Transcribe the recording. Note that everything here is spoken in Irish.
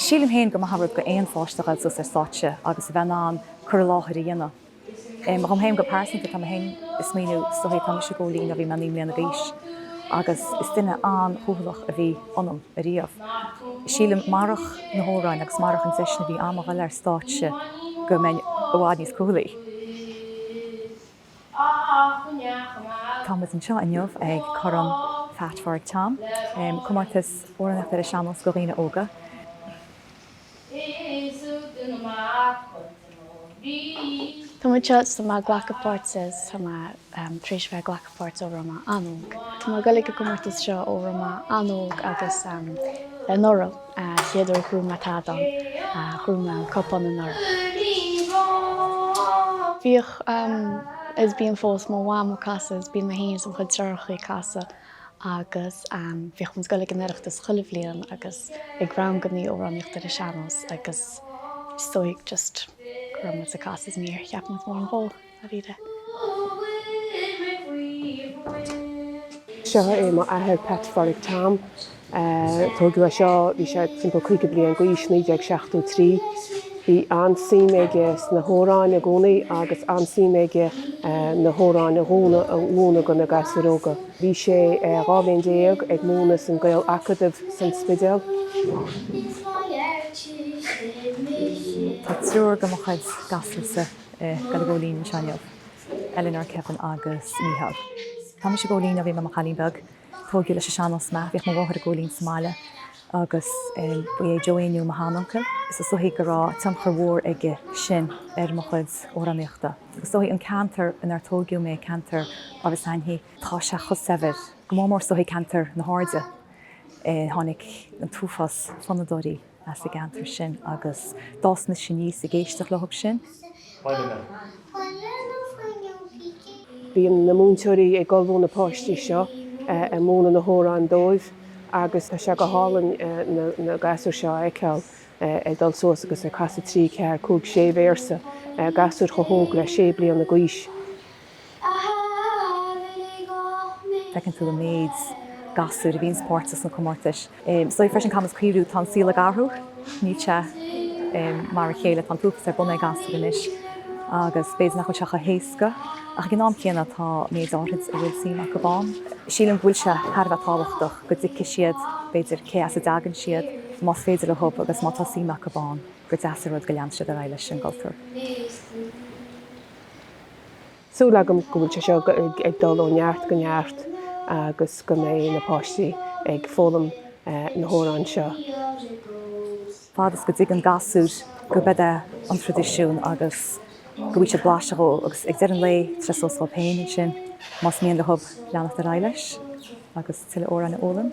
Sílim féin gur maith an rud go aon pháiste a ghoil suas ar stáitse agus a bheith in ann cur i láthair a dhéanamh. Dhom féin go pearsanta, tá mé féin ag smaoineamh, is dóichí, tá mise ag Góilín ó bhí mé 9 mbliana d'aois agus is duine an-chúthaileach a bhí ionam ariamh. Sílim, marach na hamhráin agus marach an deis a bhí a'm a ghoil ar stáitse go mbeinn i bhfad níos cúthalaí. Tá muid anseo inniu ag Coirm Pheait Phádraig Tom, comórtas amhránaíochta ar an sean-nós do dhaoine óga. Tá mé anseo is tá mé ag glacadh páirt is tá mé tar éis bheith ag glacadh páirt ó raibh mé an-óg. Tá mé ag dul ag an gcomórtas seo ó raibh mé an-óg agus anuraidh, chéad uair a ghnóthaigh mé tada ann, ghnóthaigh mé an cupán anuraidh. Bhíodh is bíonn fós mo mham ag casadh is bíonn mé féin is mo chuid deartháireacha ag casadh. agus bhíodh muid ag dul ag an Oireachtas chuile bhliain agus ag rangannaí amhránaíochta ar an sean-nós agus is dóigh just go raibh muid ag casadh is níor cheap muid mórán dhó, dáiríre. Seo é m'athair Pat Phádraig Tom. Tógadh é seo, bhí sé timpeall 50 bliain d'aois, 1973. Bhí an-suim aige sna hamhráin i gcónaí agus an-suim aige na hamhráin a mhúineadh do na gasúir óga. Bhí sé 12 bhliain ag múineadh san Gael-Acadamh san Spidéal. Tá triúr de mo chuid gasúrsa ag dul ag Góilín anseo inniu, Eleanor, Kevin agus Mícheál. Tá mise ag Góilín ó bhí mé i mo chailín beag. Tógadh leis an sean-nós mé. Bhíodh mo mháthair ag Góilín sa mbaile agus ba é Joe Éinniú mo sheanuncail. Is dóichí go raibh tionchar mhór aige sin ar mo chuid amhránaíochta. Agus is dóichí an ceantar inar tógadh mé, ceantar Iorras Aithní, Tá sé chomh saibhir, go mór mór is dóichí ceantar na hAirde. Tháinig an t-uafás fonnadóirí as an gceantar sin agus d'fhás mise aníos ag éisteacht leo sin. Bíonn na múinteoirí ag ullmhú na páistí seo, ag múineadh na hamhráin dóibh agus tá sé go hálainn na gasúir seo a fheiceáil ag dul suas agus ag casadh trí, ceathair, cúig, sé véarsa, gasúir chomh hóg le sé bliana d'aois. Feiceann tú an méid gasúir a bhíonns páirteach sna comórtais. Is dóigh freisin caithfidh muid cuimhniú, tá an saol ag athrú, níl sé mar a chéile, tá an t-uafás ar bun ag gasúir anois agus b'fhéidir nach bhfuil sé chomh héasca ach ag an am céanna tá méid áithrid a bhfuil suim acu ann. Sílim go bhfuil sé thar a bheith tábhachtach go dtuigfidh siad b'fhéidir cé as a dtagann siad, más féidir leo agus má tá suim acu ann gur deas an rud go leanfaidh siad ar aghaidh leis an gcultúr. Súil agam go bhfuil sé seo ag dul ó neart go neart agus go mbeidh na páistí ag foghlaim na hamhráin seo. Fad is go dtuigeann gasúir gurb é an traidisiún agus go bhfaighidh siad blaiseadh dhó agus ag deireadh an lae tá sé suas dhóibh féin ansin más mian leo leanacht ar aghaidh leis agus tuilleadh amhráin a fhoghlaim.